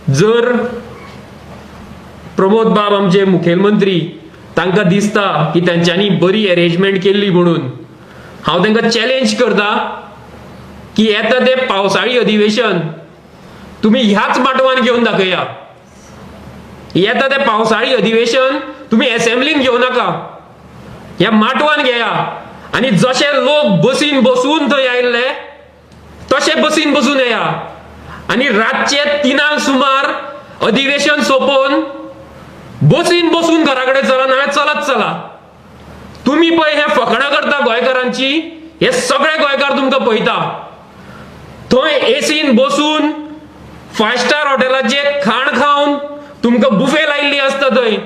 जर प्रमोद बाब आमचे मुखेलमंत्री तांकां दिसता की तेंच्यांनी बरी एरेंजमेंट केल्ली म्हणून, हांव तांकां चॅलेंज करता की येता तें पावसाळी अधिवेशन तुमी ह्याच माटवान घेवन दाखया. येता तें पावसाळी अधिवेशन तुमी एसेंब्लीन घेवं नाका, ह्या माटवान घेया. आनी जशे लोक बसीन बसून थंय आयिल्ले तशे बसीन बसून येया आनी रातचे 3 सुमार अधिवेशन सोंपोवन बसीन बसून घरा कडेन चला, नाल्यार चलत चला. तुमी पळय हे फकणां करता गोंयकारांची, हे सगळे गोंयकार तुमकां पळयता. थंय एसीन बसून फायव स्टार हॉटेलाचे खाण खावन तुमकां बुफे लायिल्ली आसता. थंय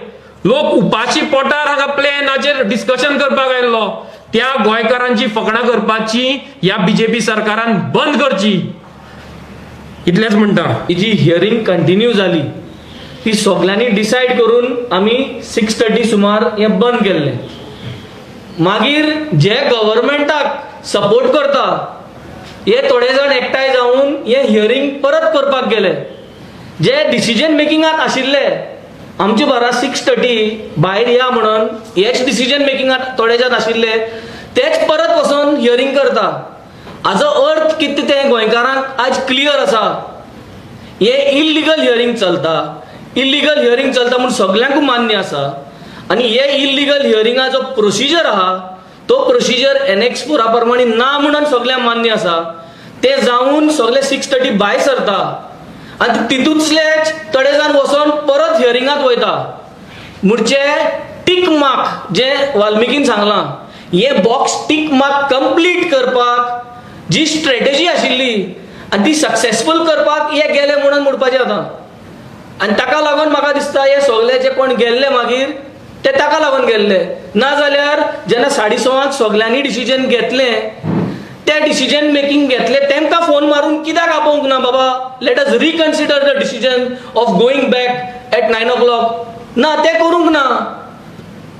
लोक उपाशी पोटार हांगा प्लॅनाचेर डिस्कशन करपाक आयिल्लो. त्या गोंयकारांची फकणां करपाची ह्या बीजेपी सरकारान बंद करची, इतलेंच म्हणटा. ही जी हियरींग कंटिन्यू जाली ती सगल्यांनी डिसायड करून आमी 6:30 सुमार हें बंद केल्लें. मागीर जे गव्हर्मेंटाक सपोर्ट करता हे थोडे जाण एकठांय जावन हें हियरींग परत करपाक गेले. जे डिसिजन मेकिंगाक आशिल्ले आमचे बारा 6:30 भायर या म्हणून हेच डिसिजन मेकिंगाक थोडे जाण आशिल्ले तेच परत वचोन हियरींग करता. हाजो अर्थ कितें तें गोंयकारांक आज क्लियर आसा. हे इल्लिगल हियरींग चलता, इल्लिगल हियरींग चलता म्हूण सगल्यांकूच मान्य आसा. आनी हे इल्लिगल हियरिंगाचो प्रोसिजर आहा तो प्रोसिजर एनएक्स 4 प्रमाणे ना म्हणून सगल्यांक मान्य आसा. ते जावन सगळे 6:30 भायर सरता आनी तितूंतलेच थोडे जाण वचोन परत हियरिंगाक वयता. म्हणजे टीक मार्क जे वाल्मिकीन सांगलां, हे बॉक्स टीक मार्क कंप्लीट करपाक जी स्ट्रेटजी आशिल्ली आनी ती सक्सेसफूल करपाक हे गेले म्हणून म्हणपाचें आतां. आनी ताका लागून म्हाका दिसता हे सगळे जे कोण गेल्ले मागीर ते ताका लागून गेल्ले. ना जाल्यार जेन्ना 6:30 सगल्यांनी डिसिजन घेतलें, ते डिसिजन मेकिंग घेतले तेंकां फोन मारून कित्याक आपोवंक ना, बाबा let us reconsider the decision of going back at 9 o'clock. ना, ते करूंक ना.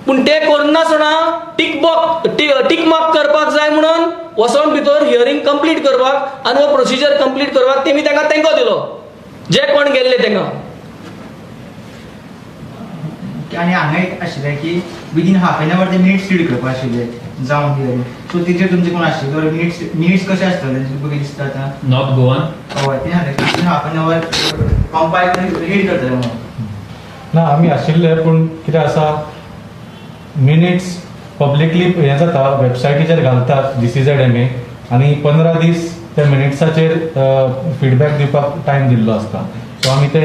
पूण ते करनासतना टीक मार्क करपाक जाय म्हणून वचोन भितर हियरींग कंप्लीट करपाक आनी हो प्रोसिजर कंप्लीट करपाक तेमी तांकां तेंको दिलो, जे कोण गेल्ले तांकां. आनी हांगा एक आशिल्लें की विदीन हाफ एन our ते मिनिट्स रीड करपा आशिल्ले जावन हियरींग. सो तेजेर तुमचें कोण आशिल्लें? मिनिट्स कशें आसतले तुमकां दिसता आतां? नॉर्थ गोवान. हय, तें सांगलें within half an hour compile करून रीड करतले म्हणून. ना, आमी आशिल्ले, पूण कितें आसा, मिनिट्स पब्लिकली हें जाता, वेबसायटीचेर घालतात जीसीझेडएमए आनी 15 दीस त्या मिनिट्साचेर फिडबॅक दिवपाक टायम दिल्लो आसता. सो आमी ते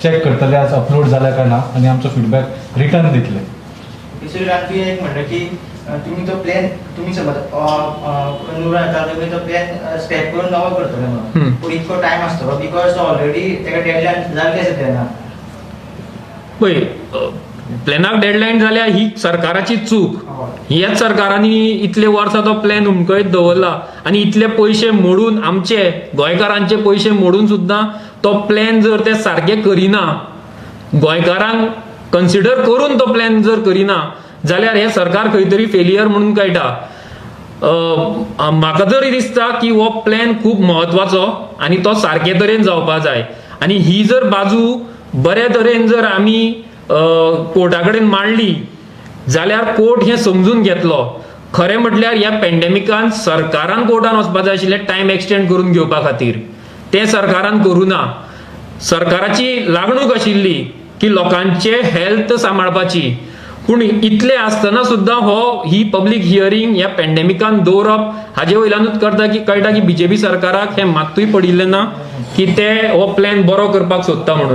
चॅक करतले आज अपलोड जाल्या काय ना आनी आमचो फिडबॅक रिटर्न दितले. दुसरी रातची एक म्हणटा की तुमी तो प्लॅन, तुमी समज नूर येता, तुमी तो प्लॅन स्टेप करून नवो करतले म्हणून, पूण इतको टायम आसतलो? Because already ताका डेडलायन जाल्ली आसा प्लॅनाक. पळय, प्लॅनाक डेडलायन जाल्या ही सरकाराची चूक. ह्याच सरकारांनी इतले वर्सां तो प्लॅन हुमकळीत दवरला आनी इतले पयशे मोडून, आमचे गोंयकारांचे पयशे मोडून सुद्दां तो प्लॅन जर ते सारके करिना, गोंयकारांक कन्सिडर करून तो प्लॅन जर करिना जाल्यार हें सरकार खंय तरी फेलियर म्हणून कळटा. म्हाका तरी दिसता की हो प्लॅन खूब म्हत्वाचो आनी तो सारके तरेन जावपा जाय. आनी ही जर बाजू बरे तरेन जर आमी कोर्टा कडेन मांडली जाल्यार कोर्ट हें समजून घेतलो. खरें म्हटल्यार ह्या पेंडेमिकान सरकारान कोर्टान वचपा जाय आशिल्लें टायम एक्सटेंड करून घेवपा खातीर, तें सरकारान करूं ना. सरकाराची लागणूक आशिल्ली की लोकांचे हेल्थ सांबाळपाची, पूण इतलें आसतना सुद्दां हो ही पब्लीक हियरींग ह्या पेंडेमिकान दवरप हाजे वयल्यानूच करता की कळटा की बीजेपी सरकाराक हें मात्तूय पडिल्लें ना की ते हो प्लॅन बरो करपाक सोदता म्हणून.